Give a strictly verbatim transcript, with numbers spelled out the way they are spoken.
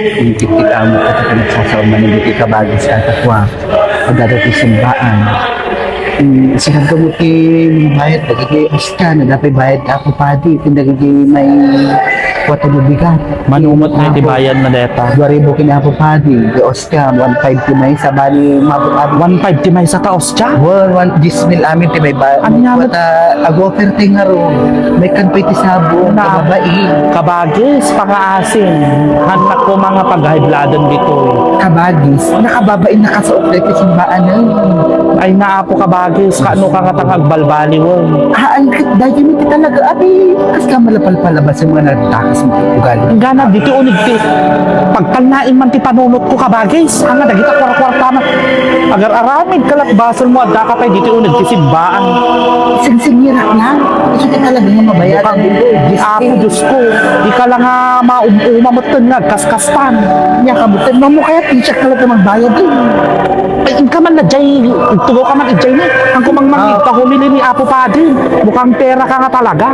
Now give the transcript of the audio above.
Intiktik amo ka ta pinagsasaoman ni Vicky Kabagis, katakuak. Agada ti simbaan. Mm, sinagamot ti bayad, dagiti Oscar, nagapay bayad, Apo Padi, ken dagiti may kuwat a bigat. Manumot na ti bayad na deta. Dua ribu ken Apo Padi, ti Oscar, one five ti maysa, bali, umabot, abot. One five ti maysa ta Oscar? One, one, diyes mil amin ti may ba-, Anya, kuwat a, ag-offer ti nga ro. May kan pay ti sabo, na, kababain. Kabagis, pangaasim. Hannak ko mga paghaibladan ditoy. Kabagis, nakababain, nakasaok dahil ti simbaan na. Ay, naapo, Kabagis, kaano ka nga tang agbalbaliwen? Ah, ang dahil mo ti talaga, abi, kas ka malapal palabas yung mga nagtakas ng ugali. Ang gana, di ti uneg ti pagtalnain man ti panunot ko, Kabagis. Ang dagita kwarkwarta na. Agar-aramid ka lat basol mo, adda ka pay di ti uneg ti simbaan. Singsingirak lang. Kasi ka talaga nga mabayaran. Apo, Diyos ko, di ka lang nga maum-uma metten nga agkaskastan. Nya ka metten, no, mo kaya ti siak talaga magbayad, eh. Ay, inka man na jay, tugaw ka man ijay na. Ang kumang Ah. Mangita, humili ni Apo Padi. Mukhang pera ka nga talaga.